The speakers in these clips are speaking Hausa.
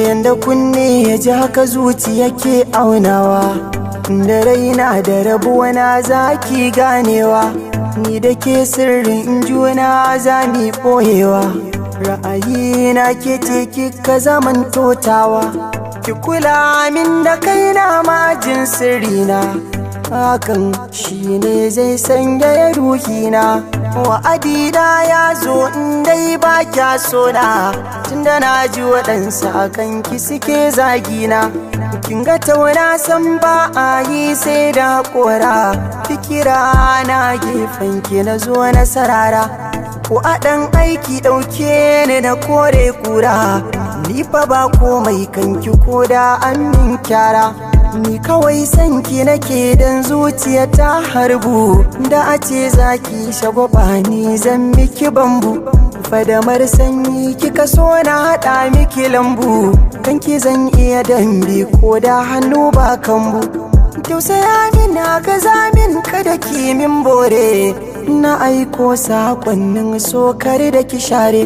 Yanda kunne ya ji haka zuciya ke aunawa, da raina da rabuwa na zaki ganewa. Ni da ke sirrin juna za mi ɓoyewa, ra'ayina ke ce kika zaman totawa. Ki kula min da kaina majin sirrina, hakan shine zai sanya ruhina. Wa'adina ya zo in dai ba kya sona, tunda na ji waɗansu akan ki suke zagina. Kin ga tauna san ba a yi sai da haƙora, fikira na gefen ki na zo na sarara. Ko a ɗan aiki ɗauke ni na kore kura, ni fa ba komai kanki ko da an min kyara. Ni kawai sanki nake dan zuciya ta harbu, da a ce zaki shagwaba ni zan miki bambu. Fadamar sanyi kika so na haɗa miki lambu, kanki zan iya dambe ko da hannu ba kambu. Tausaya min haka zamin kada ki min bore, na aiko sakonnin so kare da ki share.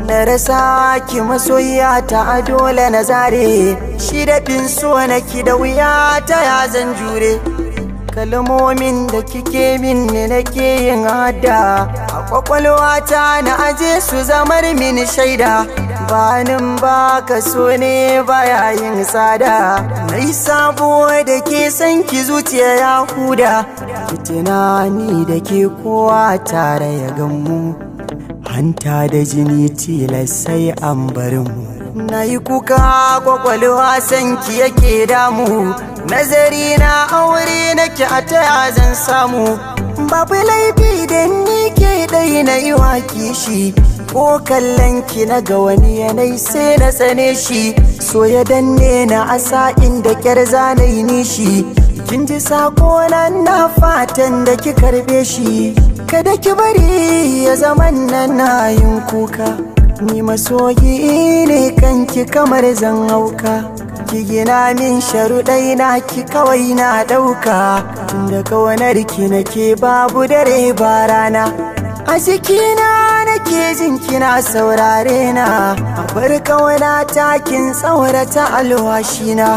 Na rasa ki masoyiya ta dole na zare, shi daɗin so naki da wuya ta ya zan jure. Kalmomin da kike min ne nake yin hada, a kwakwalwata na aje su zamar mini shaida. Banin ba ka so ne baya yin tsada, na yi sabo da ke san ki zuciya ya huda. Ki tunani da ke kowa tare ya gammu, hanta da jini tilas sai an bar mu. Na yi kuka kwakwalwa san ki yake damu, nazari na aure nake a taya zan samu. Babu laifi da ni ke ɗai na yi wa kishi, ko kallon ki na ga wani yanayi sai na tsane shi. So ya danne na asa inda kyar zanayi nishi, kin ji sako na na fatan da ki karbe shi. Kada ki bari ya zaman nan na yin kuka, ni masoyi ne kanki kamar zan hauka. Ki gina min sharuɗai na ki kawai na ɗauka, tunda kawanar ki nake babu dare ba rana. A jikina nake jin kina saurare na, a bar kawana takin tsaurata alwashina.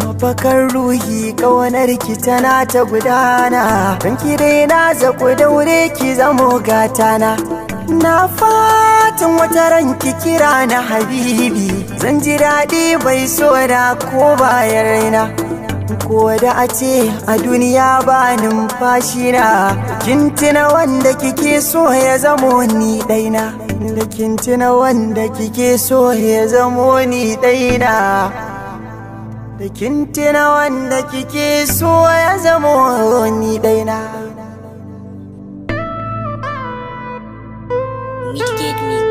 Mafakar ruhi kawanar ki tana ta gudana, don ki daina zaku daure ki zamo gatana. Na fatan wata ran ki kira na habibi, zan ji daɗi bai so da ko bayan raina. Ko da a ce a duniya ba numfashi na, kin tuna wanda kike so ya zamo ni ɗaina. Da kin tuna wanda kike so ya zamo ni ɗaina. Da kin tuna wanda kike so ya zamo ni ɗaina. Midgate Mix.